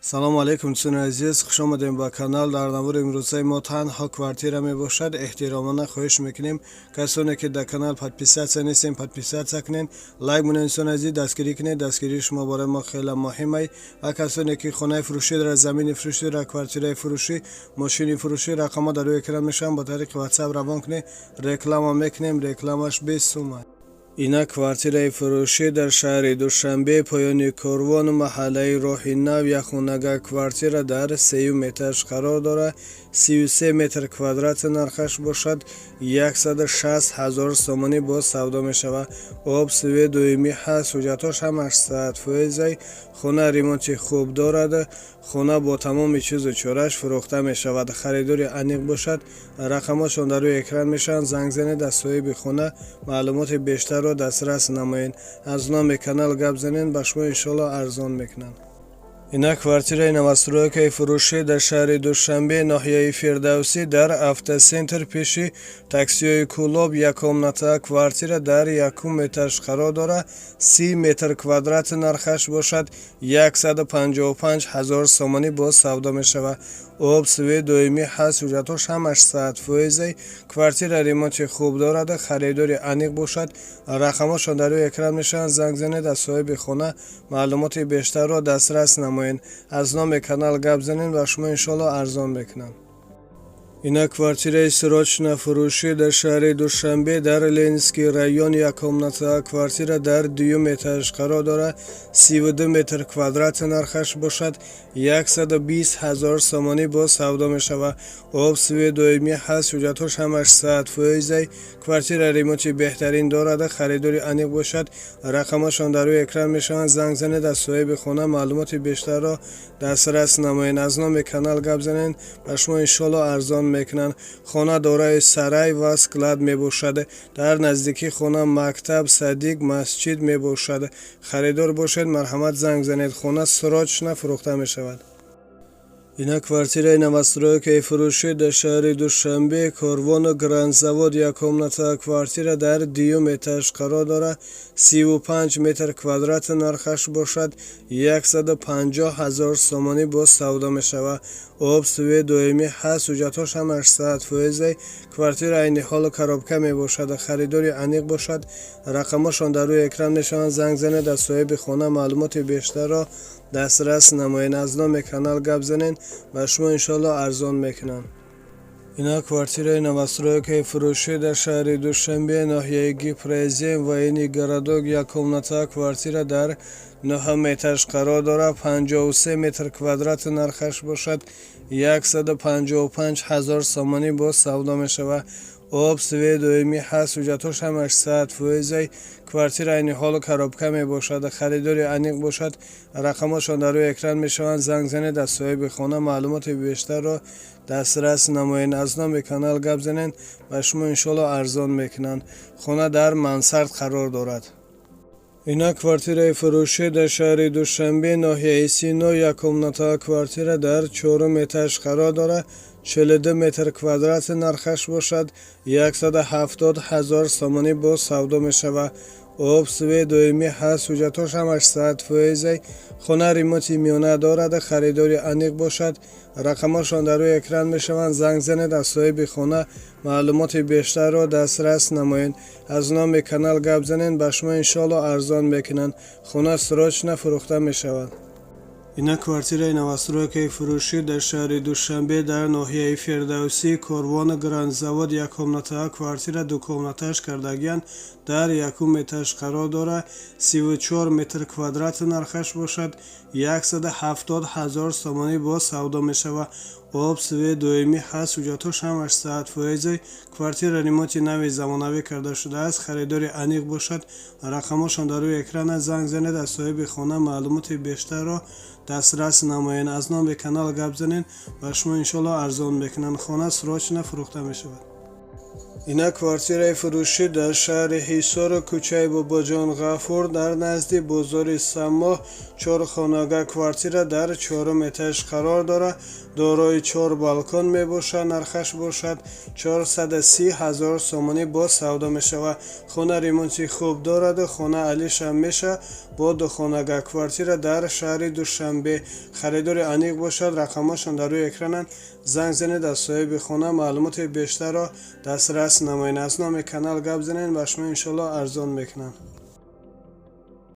Салому алейкум, дӯстони азиз, хушомадем ба канал. Дар навори имрӯзаи мо танҳо квартира мебошад. Эҳтиромона хоҳиш мекунем, касоне ки дар канал подписаться нестем, подписаться кунед, лайк монед. Дӯстони азиз, дастгирӣ кунед. Дастгирии шумо барои мо хеле муҳимай. Ва касоне ки хонаи фурӯшӣ дорад, замини фурӯшӣ дорад, квартираи фурӯшӣ, мошини фурӯшӣ, рақамҳо дар рӯи экран мешаванд, ба тариқи WhatsApp равон кунед, реклама мекунем, рекламаш 20 сум. Инак, квартираи фурӯшӣ дар шаҳри Душанбе, Поёни Корвон, маҳаллаи Роҳи Нав, якхонага квартира дар сеюм этаж қарор дорад. 33 метр квадрат, нархаш бошад 160 ҳазор сомонӣ, боз савдо мешавад. Об, свет доимӣ ҳаст, ҳуҷҷатҳош ҳамаш 100%. Хона ремонти хуб дорад. Хона бо тамоми чизу чораш фурӯхта мешавад. Харидори аниқ бошад, рақамҳошон дар рӯи экран мешаванд, занг занед, аз соҳиби хона маълумоти бештарро дастрас намоед. Аз номи канал гап занед, ба шумо иншоалло арзон мекунанд. Инак, квартираи новостройкаи фурӯшӣ дар шаҳри Душанбе, ноҳияи Фирдавсӣ, дар Автоцентр, пеши таксиҳои Кӯлоб, яккомната квартира дар якум этаж қарор дорад. 30 метр квадрат, нархаш бошад 155 ҳазор сомонӣ, боз савдо мешавад. Об, свет доимӣ ҳаст, ҳуҷҷатҳош ҳамаш 100%. Квартира ремонти хуб дорад. Харидори аниқ бошад, рақамҳошон дар рӯи экран мешаванд, занг занед, аз соҳиби хона маълумоти бештарро дастрас намоед. Аз номи канал гап занед, ба шумо иншоалло арзон мекунанд. Инак, квартираи срочно фурӯшӣ дар шаҳри Душанбе, дар Ленинский район, яккомната квартира дар дуюм этаж қарор дорад. 32 метр квадрат, нархаш бошад 120 ҳазор сомонӣ, боз савдо мешавад. Об, свет доимӣ ҳаст, ҳуҷҷатҳош ҳамаш 100%. Квартира ремонти беҳтарин дорад. Харидори аниқ бошад, рақамҳошон дар рӯи экран мешаванд, занг занед, аз соҳиби хона маълумоти бештарро дастрас намоед. Аз номи канал гап занед, ба шумо иншоалло арзон мекунанд. Хона дораи сарай ва склад мебошад. Дар наздикии хона мактаб, садик, масҷид мебошад. Харидор бошед, марҳамат, занг занед. Хона срочно фурӯхта мешавад. Инак, квартираи новостройкаи фурӯшӣ дар шаҳри Душанбе, Корвону Грандзавод, яккомната квартира дар дуюм этаж қарор дорад. 35 метр квадрат, нархаш бошад 150 ҳазор сомонӣ, боз савдо мешавад. Об, свет доимӣ ҳаст, ҳуҷҷатҳош ҳамаш 100%. Квартира айни ҳол коробка мебошад. Харидори аниқ бошад, рақамҳошон дар рӯи экран мешаванд, занг занед, аз соҳиби хона маълумоти бештарро дастрас намоед. Аз номи канал гап занед, ба шумо иншоалло арзон мекунанд. Инак, квартираи новостройкаи фурӯшӣ дар шаҳри Душанбе, ноҳияи Гипрозем, Военный городок, яккомната квартира дар нӯҳум этаж қарор дорад. 53 метр квадрат, нархаш бошад 155 ҳазор сомонӣ, боз савдо мешавад. Об, свет доимӣ ҳаст, ҳуҷҷатҳош ҳамаш 100%. Квартира айни ҳол коробка мебошад. Харидори аниқ бошад, рақамҳошон дар рӯи экран мешаванд, занг занед, аз соҳиби хона маълумоти бештарро дастрас намоед. Аз номи канал гап занед, ба шумо иншоалло арзон мекунанд. Хона дар мансард қарор дорад. Инак, квартираи фурӯшӣ дар шаҳри Душанбе, ноҳияи Сино, яккомната квартира дар чорум этаж қарор дорад. 42 метр квадрат, нархаш бошад 170 ҳазор сомонӣ, боз савдо мешавад. Об, свет доимӣ ҳаст, ҳуҷҷатҳош ҳамаш 100%. Хона ремонти миёна дорад. Харидори аниқ бошад, рақамҳошон дар рӯи экран мешаванд, занг занед, аз соҳиби хона маълумоти бештарро дастрас намоед. Аз номи канал гап занед, ба шумо иншоалло арзон мекунанд. Хона срочно фурӯхта мешавад. Инак, квартираи новостройкаи фурӯшӣ дар шаҳри Душанбе, дар ноҳияи Фирдавсӣ, Корвону Грандзавод, яккомната квартира дукомнаташ кардагиянд, дар якум этаж қарор дорад. 34 метр квадрат, нархаш бошад 170 ҳазор сомонӣ, боз савдо мешавад. Об, свет доимӣ ҳаст, ҳуҷҷатҳош ҳамаш 100%. Квартира ремонти нави замонавӣ карда шудааст. Харидори аниқ бошад, рақамҳошон дар рӯи экран аст, занг занед, аз соҳиби хона маълумоти бештарро дастрас намоед. Аз номи канал гап занед, ба шумо иншоалло арзон мекунанд. Хона срочно фурӯхта мешавад. Ина квартираи фурӯшӣ дар шаҳри Ҳисору, кӯчаи Бобоҷон Ғафур, дар назди бозори Самоҳ. Чорхонага квартира дар чорум этаж қарор дорад, дорои чор балкон мебошад. Нархаш бошад 430 ҳазор сомонӣ, боз савдо мешавад. Хона ремонти хуб дораду хона алишам мешавад. Бо духонага квартира дар шаҳри Душанбе. Харидори аниқ бошад, рақамҳошон дар рӯи экрананд, занг занед, аз соҳиби хона маълумоти бештарро дастрас намоед. Аз номи канал гап занед, ба шумо иншоалло арзон мекунанд.